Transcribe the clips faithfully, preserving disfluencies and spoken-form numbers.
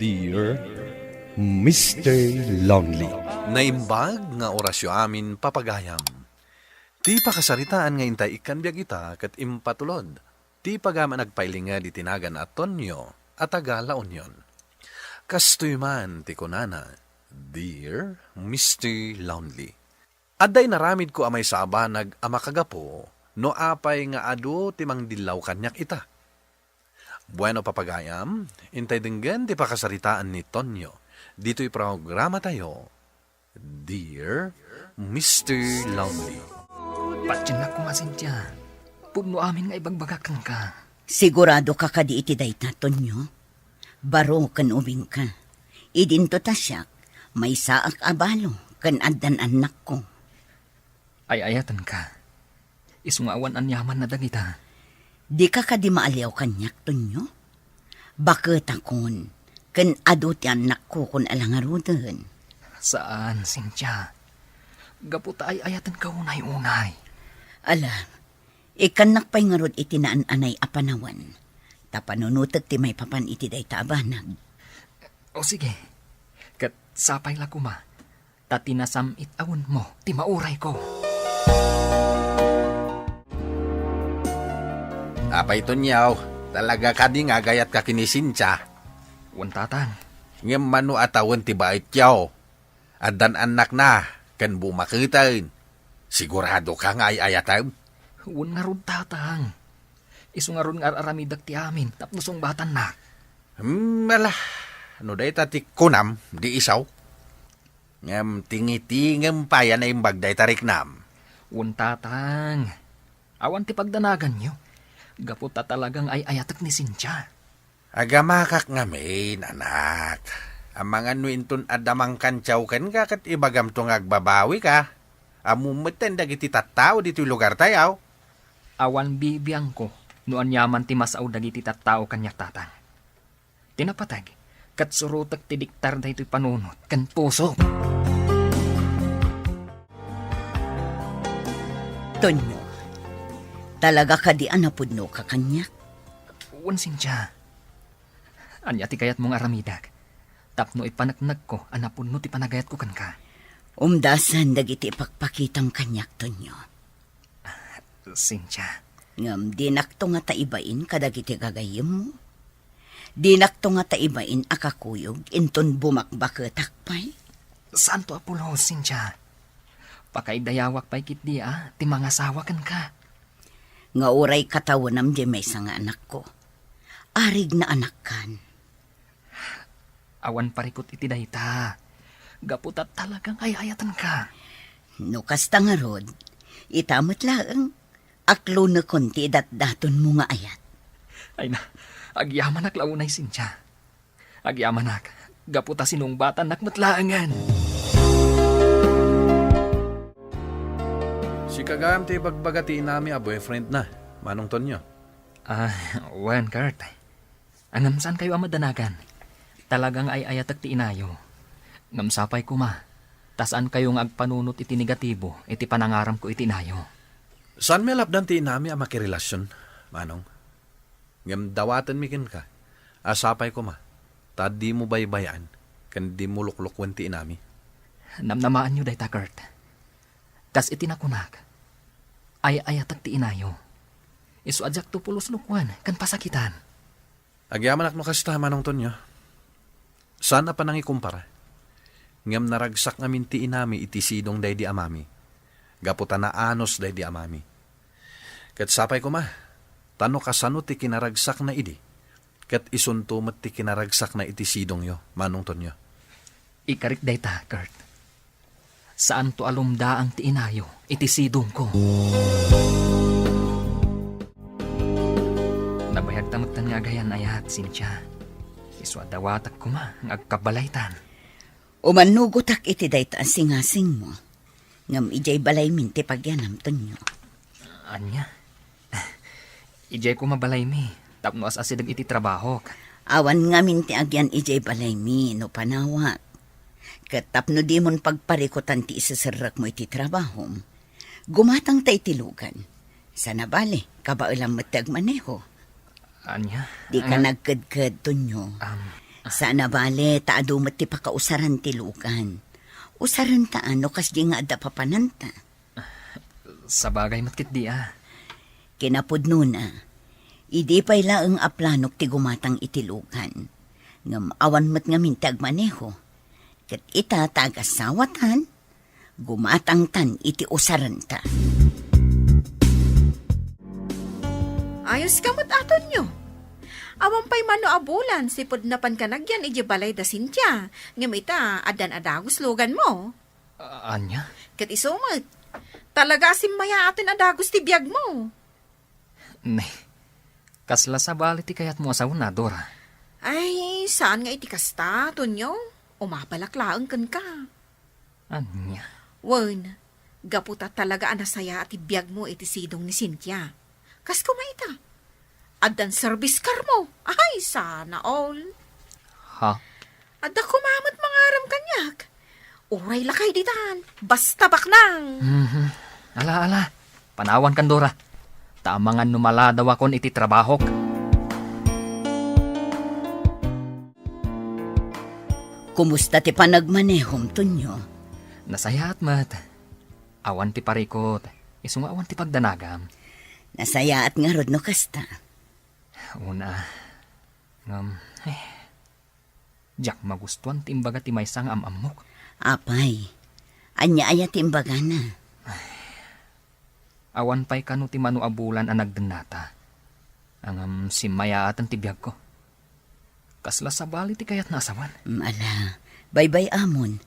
Dear Mister Lonely. Naimbag nga orasyo amin, papagayam. Ti pakasaritaan nga intay ikkan biag ita ket impatulod ti pagayam a nagpailinged iti nagan a Tonyo a taga La Union. Kastoy man ti kunana, Dear Mister Lonely. Adda inaramidko a maysa a banag a makagapu no apay nga adu ti mangdillaw kaniak ita. Bueno, papagayam, intay denggen ti pakasaritaan ni Tonyo ditoy programatayo, Dear Mister Lonely. Patiennak koma, Cynthia. Pudno amin nga ibagbagak kenka. Sigurado ka kadi iti dayta, Tonyo? Baro ken ubingka. Idinto ta siak, maysaak a balo ken addan annakko. Ay-ayatenka. Isu nga awan aniamanna dagita. Dika kadi maaliaw kaniak, Tonyo? Baketakon, ken adu ti annakko kon ala ngaruden. Saan, Cynthia. Gapu ta ay-ayatenka unay-unay. Ala, ikkannak pay ngarud iti naan-anay a panawen. Ta panunotek ti maipapan iti dayta a banag. O sige, ket sapay la koma, ta ti nasam-it a wenmo ti maurayko. Apay Tonyo, talaga kadi nga agayatka ken ni Cynthia? Wen, Tatang. Ngem mano a tawen ti baetyo? Addan annakna, ken bumaketen. Sigurado ka nga ay-ayatem? Wen ngarud, Tatang. Isu ngarud nga ar-aramidek ti amin tapno sungbatannak. Hmm, ala, no dayta ti kunam, di isu. Ngem tingitingem pay a naimbag dayta riknam. Wen, Tatang. Awan ti pagdanaganyo. Gapu ta talagang ay-ayatek ni Cynthia. Agamakak ngamin, anak. Amangan no inton adda mangkantiaw kenka ket ibagamto nga agbabawika. Ammom metten dagiti tattao ditoy lugartayo. Awan bibiangko no aniaman ti masao dagiti tattao kaniak, Tatang. Ti napateg, ket surotek ti diktar daytoy panunot ken pusok. Tonyo, talaga kadi a napudnoka kaniak? Wen, Cynthia. Ania ti kayatmo nga aramidek tapno ipaneknekko a napudno ti panagayatko kenka? Umdasan dagiti ipakpakitam kaniak, Tonyo. Cynthia. Ngem dinakto ngata ibain kadagiti gagayyemmo? Dinakto ngata ibain a kakuyog inton bumakbaketak pay? Saanto a pulos, Cynthia. Pakaidayawak pay ketdi a ti mangasawa kenka. Nga uray katawenam diay maysa nga anakko. Arigna anakkan. Awan parikut iti dayta. Gapu ta talagang ay-ayatenka. No kasta ngarud, ita met laeng, aklonekon ti idatdatonmo nga ayat. Ay na, agyamanak la unay, Cynthia. Agyamanak, gapu ta sinungbatannak met laengen. Sika gayam ti ibagbaga ti inami a boyfriend na, Manong Tonyo. Ah, wen, Kurt. Ngem saankayo a madanagan. Talaga nga ay-ayatek ti inayo. Ngem sapay koma, ta saankayo nga agpanunot iti negatibo iti panangaramko iti inayo. Saanmi a lapdan ti inami a makirelasion, Manong. Ngem dawatenmi kenka a sapay koma, ta dimo baybay-an ken dimo luklokoen ti inami. Namnamaanyo dayta, Kurt. Kas iti nakunak, ay-ayatek ti inayo. Isu a diakto pulos lokoen ken pasakitan. Agyamanak no kasta, Manong Tonyo. Saan a panangikumpara. Ngem naragsak ngamin ti inami iti sidong daydi amami, gapu ta naanus daydi amami. Ket sapay koma, ta no kasano ti kinaragsakna idi, ket isunto met ti kinaragsakna iti sidongyo, Manong Tonyo. Ikarik dayta, Kurt. Saanto a lumdaang ti inayo iti sidongko. Nabayagta metten nga agayan-ayat, Cynthia. Isu a dawatek koma nga agkabalaytan. Umannugotak iti dayta a singasingmo. Ngem idiay balaymin ti pagyanam, Tonyo. Ania? Idiay koma balaymi, tapno as-asideg iti trabahok. Awan ngamin ti agyan idiay balaymi no panawak. Ket tapno dimon pagparikutan ti iseserrekmo iti trabahom, gumatangta iti lugan. Sana bale, kabaelam met ti agmaneho. Ania? Dika Ania? nagkedked, Tonyo. Am. Saan a bale, ta adu met ti pakausaran ti lugan. Usarenta no kasdi nga adda papananta. Sabagay met ketdi a. Kinapudnona, idi pay laeng a planok ti gumatang iti lugan. Ngem awan met ngamin ti agmaneho. Ket ita ta agasawatan, gumatangtan iti usarenta. Ayos ka met, Tonyo. Awan pay mano a bulan, sipud napan ka nagyan idiay balay da Cynthia. Ngem ita, addan a dagus luganmo. A-, ania? Ket isu met, talaga a simmayaaten a dagus ti biagmo. Ne, kasla sabali ti kayatmo a sawen, Dora? Ay, saan nga iti kasta, Tonyo. Umabalak laeng kenka. Ania? Wen, gapu ta talaga a nasayaat ti biagmo iti sidong ni Cynthia. Kas koma ita, addan service carmo. Ay, sana all. Ha? Adda koma met mangaram kaniak. Uray lakay ditan. Basta baknang. Mhm. Ala, ala. Panawankan, Dora. Ta amangan no maladawakon iti trabahok. Kumusta ti panagmanehom, Tonyo? Nasayaat met. Awan ti parikut. Isu nga awan ti pagdanagam. Nasayaat ngarud no kasta. Una. Ngem, eh, diak magustuan ti imbaga ti maysa nga am-ammok. Apay, ania aya ti imbagana? Awan pay kano ti mano a bulan a nagdennata. Ngem simmayaaten ti biagko. Kasla sabali ti kayatna a sawen. Mm, ala, baybay-amon.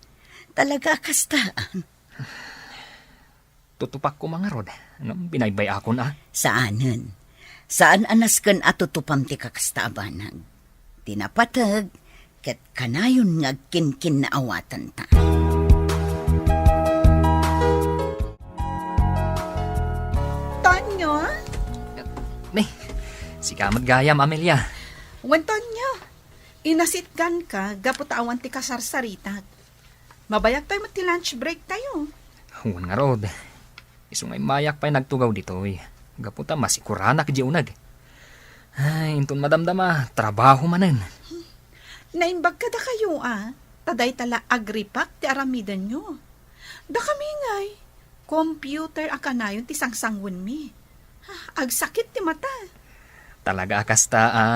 Talaga a kastaan. Tutupak koma ngarud, ngem binaybay-akon a. Saanen. Saan a nasken a tutupam ti kakasta a banag. Ti napateg, ket kanayon nga agkinkinnaawatanta. Tonyo? Ne, sika met gayam, Amelia. Wen, Tonyo, inasitganka gapu ta awan ti kasarsaritak. Mabayag pay met ti lunch break tayo. Wen ngarud. Isu nga immayak pay nagtugaw ditoy. Gapu ta masikuranak di uneg. Ay, inton madamdama, trabaho manen. Naimbag kadakayo a, ta dayta la agripak ti aramidenyo. Dakami ngay, computer a kanayon ti sangsangwenmi. Agsakit ti mata. Talaga a kasta a.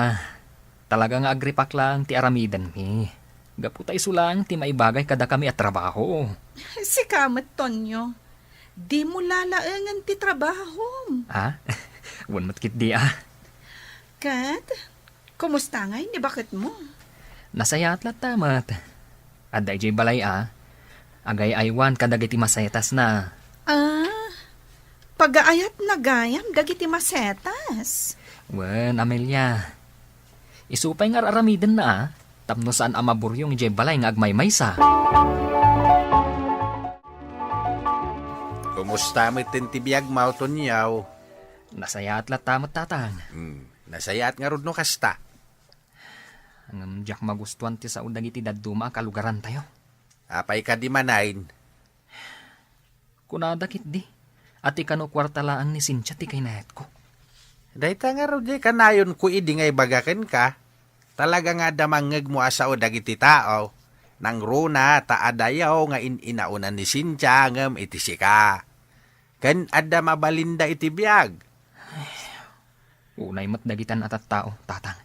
Talaga nga agripak laeng ti aramidenmi. Gapu ta isu laeng ti maibagay kadakami a trabaho. Sika met, Tonyo. Dimo lalaengen ti trabahom. Ah? Wen met ketdi a. Ket, kumusta ngay ni baketmo? Nasayaat latta met. Adda idiay balay a. Agay-aywan kadagiti masetasna. Ah, pagaayatna gayam dagiti masetas? Wen, Amelia. Isu pay nga ar-aramidenna a, tapno saan a maburyong idiay balay nga agmaymaysa. Kumusta met ti biagmo, Tonyo? Nasayaat latta met, Tatang. Hmm, nasayaat ngarud no kasta. Ngem diak magustuan ti sao dagiti dadduma a kalugarantayo. Apay kadi manen? Kunada ketdi, a ti kano kuarta laeng ni Cynthia ti kinayatko. Dayta ngarud diay kanayonko idi nga ibaga kenka. Talaga nga adda mangngegmo a sao dagiti tao. Nangruna ta adayo nga in-inauna ni Cynthia ngem iti sika. Ken adda mabalinda iti biag. Unay met dagitan a tattao, Tatang.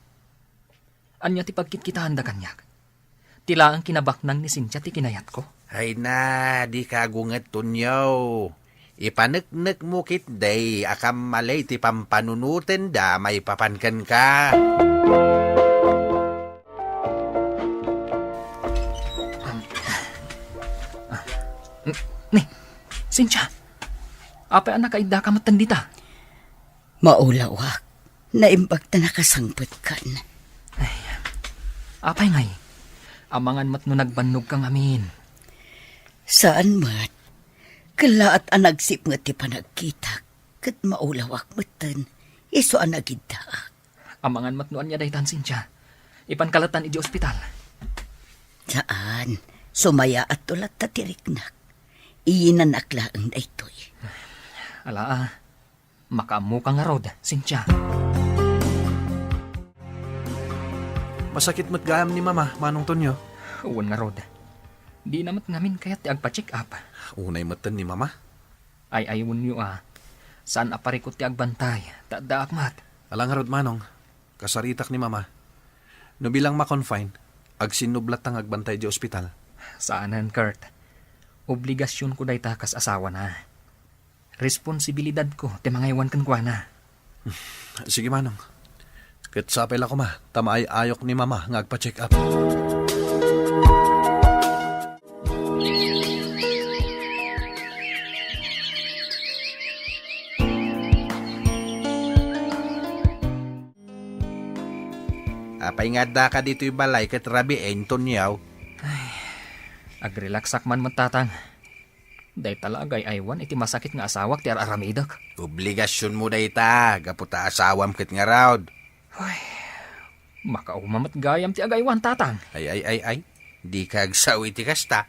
Ania ti pagkitkitaanda kaniak? Ti laeng kinabaknang ni Cynthia ti kinayatko. Ay na, dika agunget, Tonyo. Ipaneknekmo ketdi a kammali ti pampanunotenda maipapan kenka. Ni, Cynthia, apay a nakaiddaka metten dita? Maulawak. Naimbag ta nakasangpetkan. Ay, apay ngay? Amangan met no nagbannogka ngamin. Saan met. Kellaat a nagsipnget ti panagkitak, ket maulawak metten, isu a nagiddaak. Amangan met no ania daytan, Cynthia. Ipanka latta idiay ospital. Saan. Sumayaatto latta ti riknak. Iyinanak laeng daytoy. Ala, a. Makaammoka ngarud, Cynthia. Masakit met gayam ni Mama, Manong Tonyo. Wen ngarud. Dina met ngamin kayat ti agpa-check up. Unay metten ni Mama. Ay-aywenyo a saan a parikut ti agbantay, ta addaak met. Ala ngarud, Manong. Kasaritak ni Mama. No bilang ma-confine, agsinnub latta nga agbantay idiay ospital. Saanen, Kurt. Obligasionko dayta kas asawana. Responsibilidadko ti mangaywan kenkuana. Sige, Manong. Ket sapay la koma ta maay-ayok ni Mama nga agpa-check up. Apay nga addaka ditoy balay ket rabii, Tonyo? Ay, agrelaksak man met, Tatang. Dayta la agay-aywan iti masakit nga asawak ti ar-aramidek. Obligasionmo dayta, gapu ta asawam ket ngarud. Ay, makauma met gayam ti agaywan, Tatang. Ay, ay, ay, ay. Dika agsao iti kasta.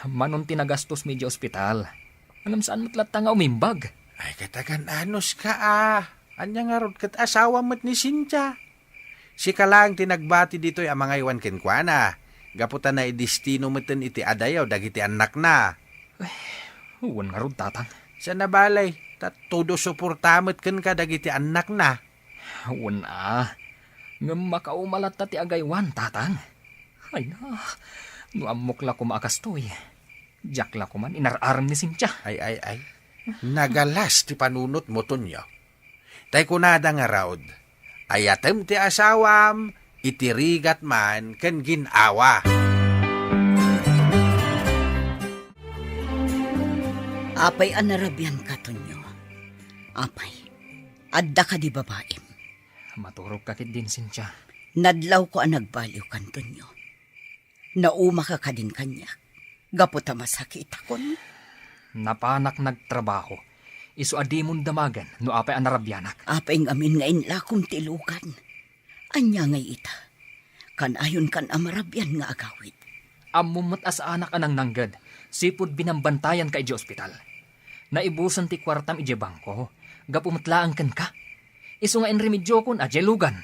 Manon ti nagastosmi idiay ospital. Ngem saan met latta nga umimbag. Ay, katagan-anos ka, a. Ania ngarud ket asawa met ni Cynthia. Sika laeng ti nagbati ditoy a mangaywan kenkuana, gapu ta naidestino metten iti adayo dagiti annakna. Ay, wen ngarud, Tatang. Saan a bale, ta todo suporta met kenka dagiti annakna. Wen a, ngem makauma latta ti agaywan, Tatang. Ay na, no ammok la koma a kastoy, diak la koman inar-arem ni Cynthia. Ay, ay, ay. Nagalas ti panunotmo, Tonyo. Tay kunada ngarud, ayatem ti asawam iti rigat man ken gin-awa. Apay a narabianka, Tonyo? Apay, adda kadi babaim? Maturogka ketdin, Cynthia. Nadlawko a nagbaliwkan, Tonyo. Naumaka kadin kaniak, gapu ta masakitakon. Napanak nagtrabaho, isu a dimon damagen no apay a narabianak. Apay ngamin nga inlakom ti lugan? Ania ngay ita? Kanayonkan a marabian nga agawid. Ammom met a saanak a nangnangged, sipud binambantayanka idiay ospital. Naibusen ti kuartam idiay bangko, gapu met laeng kenka. Isu nga inremediokon a diay lugan.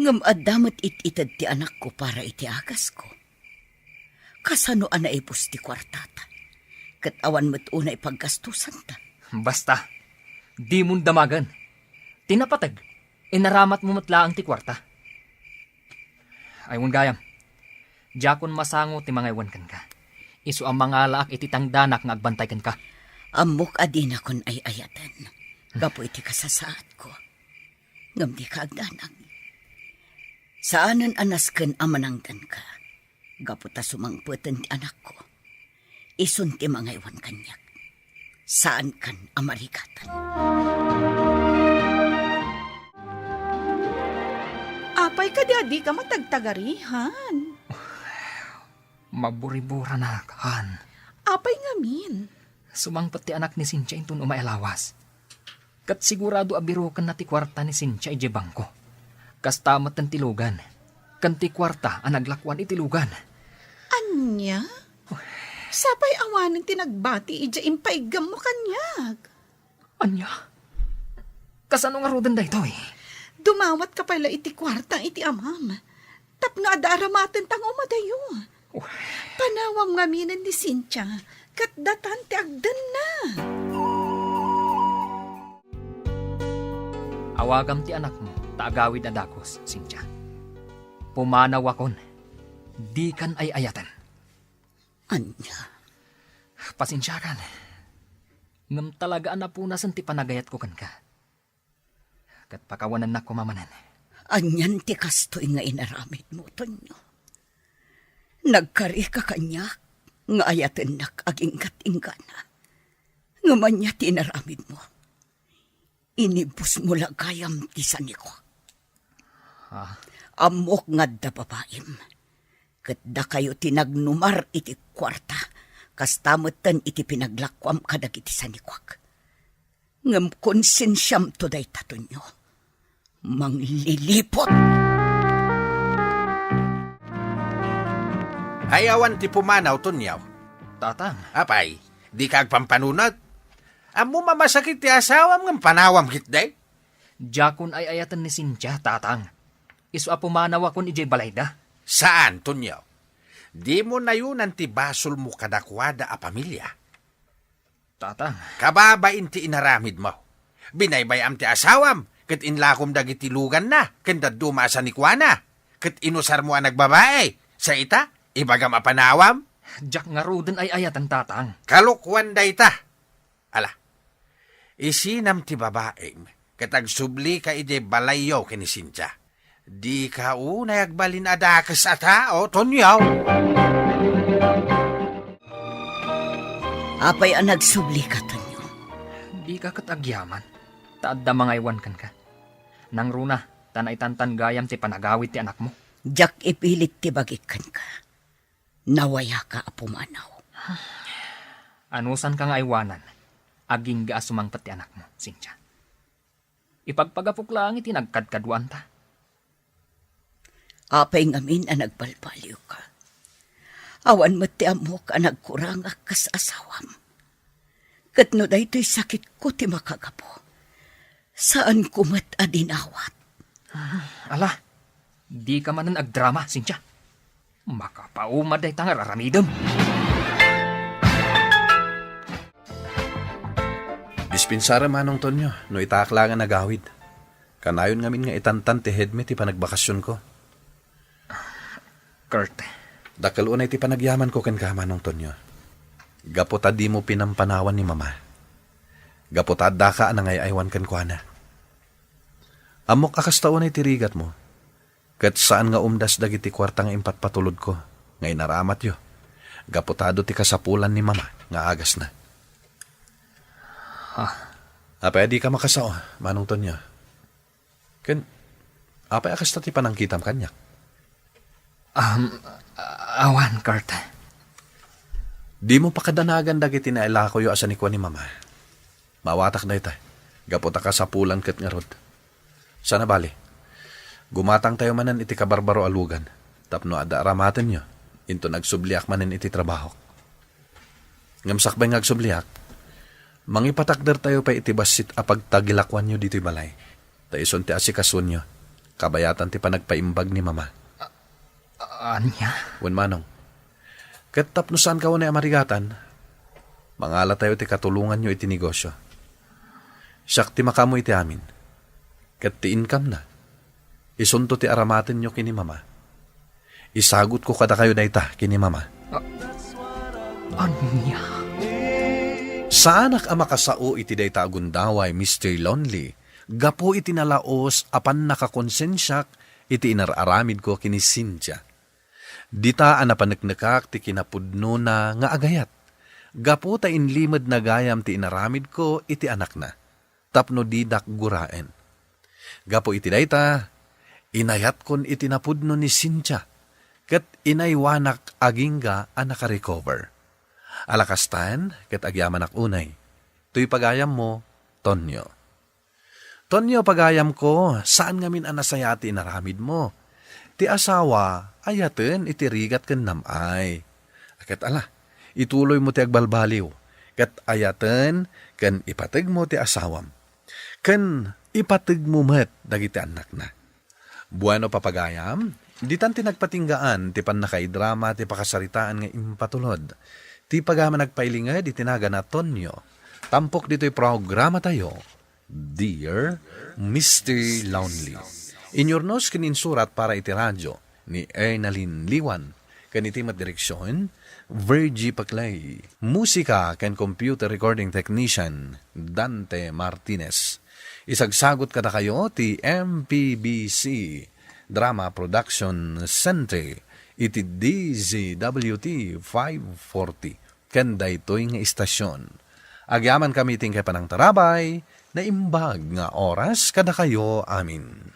Ngem adda met it-ited ti anakko para iti agasko. Kasano a naibus ti kuartata? Ket awan met unay paggastusanta. Basta, dimon damagen. Ti napateg, inaramatmo met laeng ti kuarta. Ay, wen gayam, diakon masango ti mangaywan kenka. Isu a mangalaak iti tangdanak nga agbantay kenka. Ammok a dinakon ay-ayaten gapu iti kasasaadko. Ngem dika agdanag. Saanen a nasken a manangdanka, gapu ta sumangpeten ti anakko. Isun ti mangaywan kaniak. Saankan a marigatan. Apay kadi a dika matagtagarihan? Maburiburanak, han. Apay ngamin? Sumangpet ti anak ni Cynthia inton umay a lawas. Ket sigurado a birokenna ti kuarta ni Cynthia idiay bangko. Kasta met ti lugan, ken ti kuarta a naglakuan iti lugan. Ania? Sapay awanen ti nagbati idiay impaiggammo kaniak. Ania? Kasano ngaruden daytoy? Dumawatka pay la iti kuarta iti amam. Tapno adda aramatenta nga umadayo. Oh. Panawam ngaminen ni Cynthia, ket datan ti agdenna. Awagam ti anakmo, ta agawid a dagus, Cynthia. Pumanawakon, dikan ay-ayaten. Ania? Pasensiakan. Ngem talaga a napunasen ti panagayatko kenka. Ket pakawanennak koma manen. Anian ti kastoy nga inaramidmo, Tonyo? Nagkarika kaniak nga ayatennak aginggat-inggana. Ngem ania ti inaramidmo? Inibusmo la gayam ti sanikuak. Ah. Ammok nga adda babaim. Ket dakayo ti nagnumar iti kuarta, kasta metten iti pinaglakuam kadagiti sanikuak. Ngem konsensiamto dayta, Tonyo. Mangliliput! Ay, awan ti pumanaw, Tonyo. Tatang. Apay, dika agpampanunot? Ammom a masakit ti asawam ngem panawam ketdi? Diakon ay-ayaten ni Cynthia, Tatang. Isu a pumanawakon idiay balayda. Saan, Tonio? Dimo nayonan ti basolmo kadakuada a pamilia. Tatang. Kababain ti inaramidmo. Binaybay-am ti asawam, ket inlakom dagiti luganna, ken dadduma a sanikuana, ket inusarmo a nagbabai. Sa ita, ibagam a panawam? Diak ngaruden ay-ayaten, Tatang. Kalokuan dayta. Ala, isinam ti babaim, ket agsublika idiay balayyo ken ni Cynthia. Dika unay agbalin a dakes a tao, Tonio. Apay a nagsublika, Tonio? Dika ket agyaman, ta adda mangaywan kenka. Nangruna, ta naitantan gayam ti panagawid ti anakmo. Diak ipilit ti bagik kenka. Nawayaka a pumanaw. Anusanka nga aywanan, agingga a sumangpet ti anakmo, Cynthia. Ipagpagapok laeng iti nagkadkaduanta. Apay ngamin a nagbalbaliwka? Awan met ti ammok a nagkurangak kas asawam. Ket no daytoy sakitko ti makagapu, saanko met a dinawat. Ala, dika manen agdrama, Cynthia. Makapauma dayta nga aramidem. Dispensarem, Manong Tonio, no itaak laeng a nagawid. Kanayon ngamin nga itantan ti headmi ti panagbakasionko. Kurt. Dakkel unay ti panagyamanko kenka, Manong Tonio. Gapu ta dimo pinampanawan ni Mama. Gapu ta addaka a nangay-aywan kenkuana. Ammok a kasta unay ti rigatmo, ket saan nga umdas dagiti kuarta nga impatpatulodko nga inaramatyo, gapu ta adu ti kasapulan ni Mama nga agasna. Ha? Apay a dika makasao, Manong Tonio? Ken, apay a kasta ti panangkitam kaniak? Um, awan, Kurt. Dimo pakadanagan dagiti nailakoyo a sanikua ni Mama. Maawatak dayta, gapu ta kasapulan ket ngarud. Sana bali, gumatangtayo manen iti kabarbaro a lugan, tapno adda aramatenyo, inton agsubliak manen iti trabahok. Ngem sakbay nga agsubliak, mangipatakdertayo pay iti bassit a pagtagilakoanyo ditoy balay. Ta isun ti asikasuenyo, kabayatan ti panagpaimbag ni Mama. A-, ania? Wen, Manong. Ket tapno saanka unay a marigatan, mangalatayo ti katulonganyo iti negosio. Siak ti makaammo iti amin. Ket ti income-na, isunto ti aramatenyo ken ni Mama. Isagutko kadakayo dayta ken ni Mama. A-, ania? Saanak a makasao iti dayta a gundaway, Mister Lonely, gapu iti nalaus a pannakakonsensiak iti inar-aramidko ken ni Cynthia. Dita a napaneknekak ti kinapudnona nga agayat, gapu ta inlimedna gayam ti inaramidko iti anakna, tapno didak guraen. Gapu iti dayta, inayatkon iti napudno ni Cynthia, ket inaywanak agingga a nakarecover. Ala kastan, ket agyamanak unay. Toy pagayammo, Tonyo. Tonyo, pagayamko, saan ngamin a nasayaat ti inaramidmo. Ti asawa, ayaten iti rigat ken nam-ay. Ket ala, ituloymo ti agbalbaliw, ket ayaten ken ipategmo ti asawam. Ken ipategmo met dagiti annakna. Bueno, papagayam, ditan ti nagpatinggaan ti pannakaidrama ti pakasaritaan nga impatulod. Ti pagayam a nagpailinged iti nagan a Tonyo. Tampok ditoy programatayo, Dear Mister Lonely. Inyurnos ken insurat para iti radyo ni Ernalyn Liwan, ken iti met direksion, Virgie Paclay. Musika ken computer recording technician, Dante Martinez. Isagsagot kadakayo ti M P B C Drama Production Center iti D Z W T five forty ken daytoy nga istasion. Agyamankami iti inkay panangtarabay, naimbag nga oras kadakayo amin.